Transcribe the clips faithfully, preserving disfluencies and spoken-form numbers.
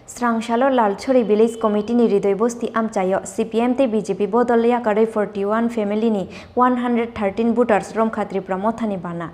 Srangsalo Lalchori Village Committee ni Ridoi Bosti amchaio C P M tei B J P bodol yakarwi forty one family ni one hundred thirteen voters romkha Tripura Motha ni bana.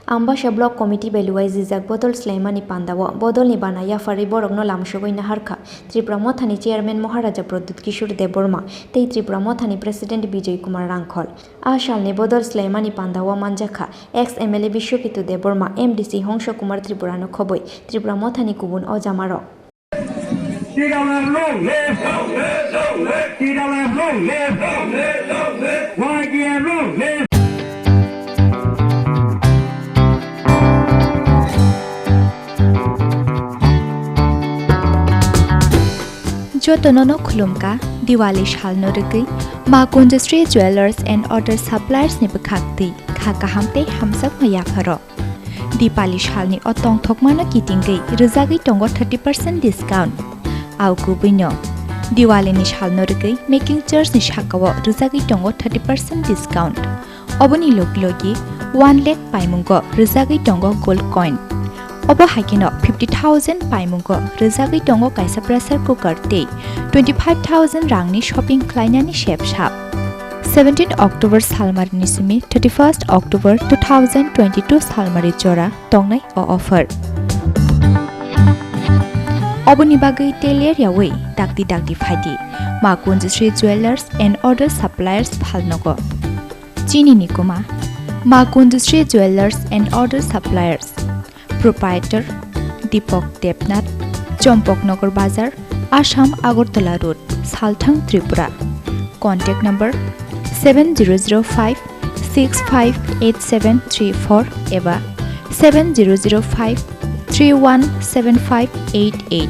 Ambasa Block Committee bai luai jijak bodol swlaimani pandao bodolni bana yapharwi borokno lamsogwi naharkha Tripura Mothani Chairman Maharaja Pradyut Kishore Debbarma tei Tripura Mothani President Bijoy Kumar Rangkhol. A salni bodol swlaimani pandao manjakha ex M L A Biswaketu Debbarma, M D C Hongso Kumar Tripurano khobwi Tripura Mothani kubun ojamarok. Jotono no khulumkha, Diwali salno rwgwi Ma Kunjasri Jewellers and Other Suppliers ni bwkhak twi kha kaham tei hamjakma yapharo. Dipali salni o tongthokmano kitingwi rwjagwi tongo thirty percent discount. Au kubuino Diwali ni salno rwgwi making charge ni sakao rwjagwi tongo thirty percent discount. Oboni logi logi one lakh paimungo rwjagwi tongo gold coin. Obo hai kheno fifty thousand paimungo rwjagwi tongo kaisa pressure cooker tei twenty five thousand rangni shopping khlainani sep sap. Seventeen October salmarini simi thirty first October two thousand twenty two salmari jora tongnai o offer. Oboni bagwi teler yawi dakti dakti phaidi Ma Kunjasri Jewellers and Other Suppliers phalnogo. Chini ni kuma Ma Kunjasri Jewellers and Other Suppliers. Proprietor Deepak Debnath, Chompoknagar Bazar, Assam Agartala Road, Salthang, Tripura. Contact number seven zero zero five six five eight seven three four eba seven zero zero five three one seven five eight eight.